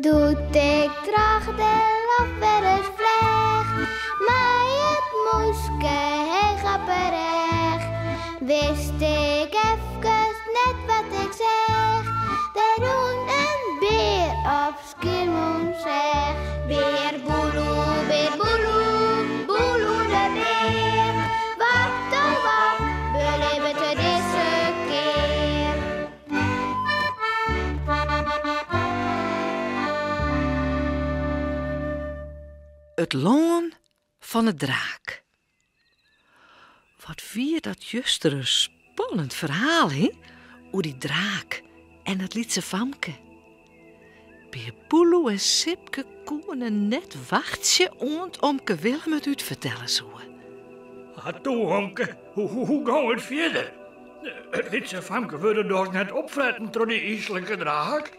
Doe't ik troch de loft wer ris fleach, mei it mûske heech op 'e rêch, wist ik efkes net wat ik seach. Der rûn in bear op Skiermûntseach. Bear Boeloe, bear Boeloe, Boeloe de bear. Wat oh wat belibbet er dizze kear? It lân fan 'e draak. Wat wie dat juster in spannend ferhaal, hin? Oer dy draak en dat lytse famke. Bear Boeloe en Sipke koene net wachtsje oant omke Willem it útfertelle soe. Ha toe, omke, hoe gong it fierder? It lytse famke wurde dochs net opfretten troch dy yslike draak?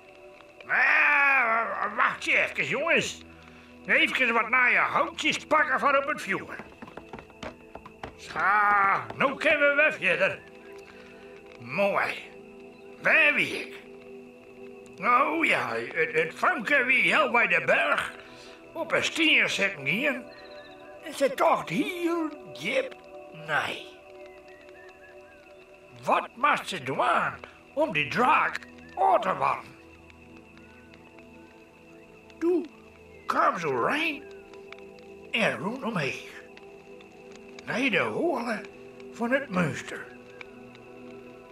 Wachtsje efkes, jonges. Efkes wat nije houtsjes pakke foar op it fjoer. Sa, no kinne we wer fierder. Moai. Wêr wie ik? Oh ja, it famke wie healwei de berch op in stien sitten gien en se tocht hiel djip nei. Wat moast se dwaan om dy draak ôf te warren? Doe kaam se oerein en rûn omheech, nei de hoale fan it meunster.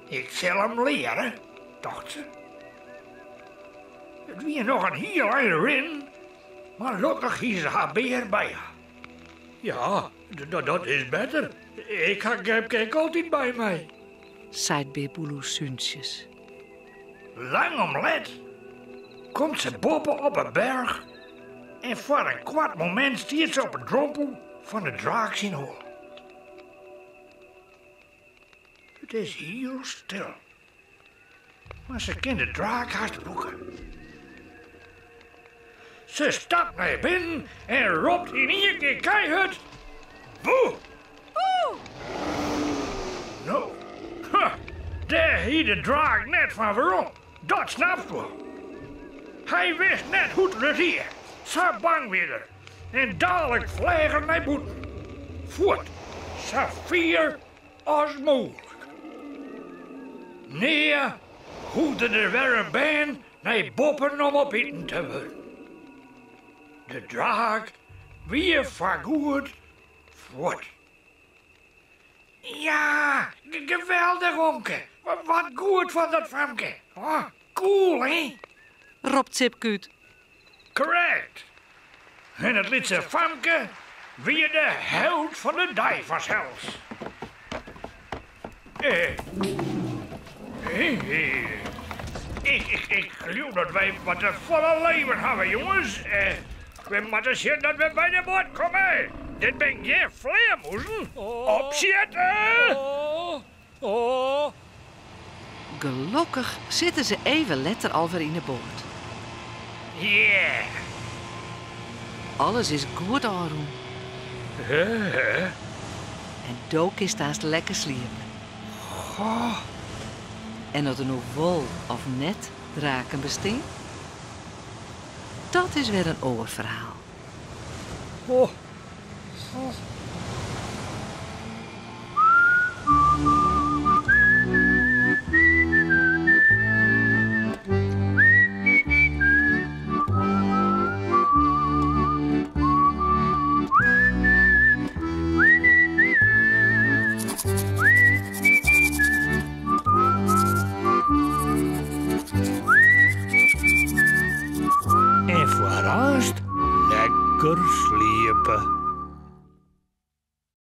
Ik sil him leare, tocht se. It wie noch in hiel ein rinnen, mar lokkich hie se har bear by har. Ja, dat is better. Ik ha Gepke ek altyd by my, seit Bear Boeloe súntsjes. Lang om let komt se boppe op 'e berch en foar in koart momint stiet se op 'e drompel fan de draak syn hoale. It is hiel stil, mar se kin de draak hast rûke. Se stapt nei binnen en ropt yn ien kear keihurd, Boe! Boe! No, huh, dêr hie de draak net fan werom, dat snapst wol. Hy wist net hoe't er it hie, sa bang wie er. En dalik fleach er nei bûten, fuort, sa fier as mooglik. Nea hoegde der wer in bern nei boppen om opiten te wurden. De draak wie foargoed fuort. Ja, geweldich omke. Wat goed fan dat famke. Oh, cool, hè? Ropt Sipke út. Korrekt. En it lytse famke wie de held fan de dei fansels. Eh, ik, ik, ik leau dat wy wat te folle leven hawwe, jonges. Eh, we moatte sjen dat we by de boat komme. Dit binne gjin flearmûzen. Opsjitte! Oh, oh. Gelokkich sitte se even letter alwer yn 'e boat. Yeah! Alles is goed ôfrûn. En do kinst aanst lekker sliepe. Goh. En oft der no wol of net draken bestean, dat is wer in oar ferhaal. Oh. En foar aanst lekker sliepe.